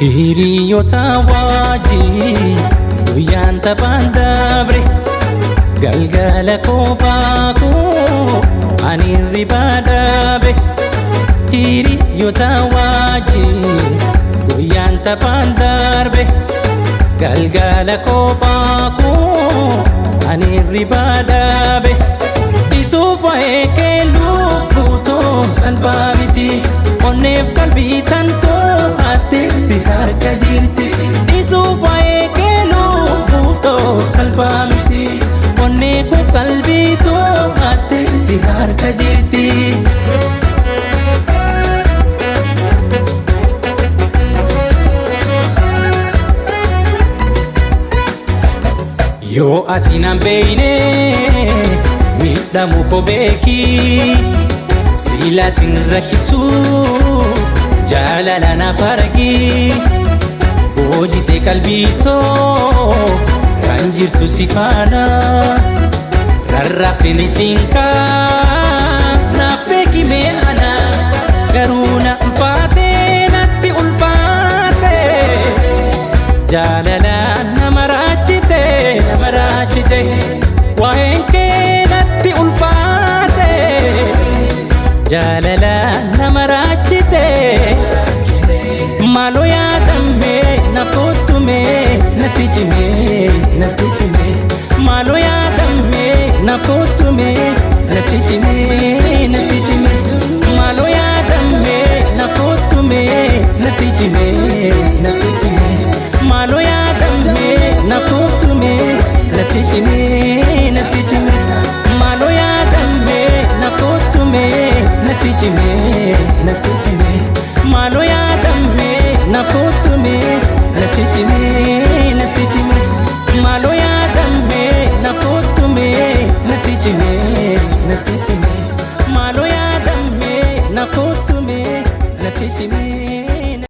Hiriyoota wajjin guyyaan taphaan dabre, galgala kophaa koo ani hirribaa dhabe. Hiriyoota wajjin guyyaan taphaan darbe, galgala kophaa koo ani hirribaa dhabe. Isuuf waa'ee kee lubbuutoo salphaa miti, onneef qalbii tantoo hattee si harka jirti. Isuuf waa'ee kee lubbuutoo salphaa miti, onnee koo qalbii too hattee si harka jirti. Yoo ati nan beeyne miidhamu koo beeki, sila sin rakkisu jaalala naaf argi. Hoojite qalbii too kan jirtu si faana, rarraafteen isin kaa naaf beeki mee ana. Garuu na ulfaate, natti ulfaate, jaalala nama raachite, nama raachite. Waa'een kee natti ulfaate, jaalala nama raachite. Maaloo yaadame naaf kottume, natti cime, natti cime. Maaloo yaadame naaf kottume, natti cime, natti cime. Maaloo yaadame naaf kottume, natti cime, natti cime. Maaloo yaadame naaf kottume, natti cime, natti cime. Maaloo yaadame naaf kottume, natti cime, natti cime. Maaloo yaadame naaf kottume, natti cime, natti cime. Maaloo yaadame naaf kottume, natti cime, natti cime. Maaloo yaadame naaf kottume, natti cime.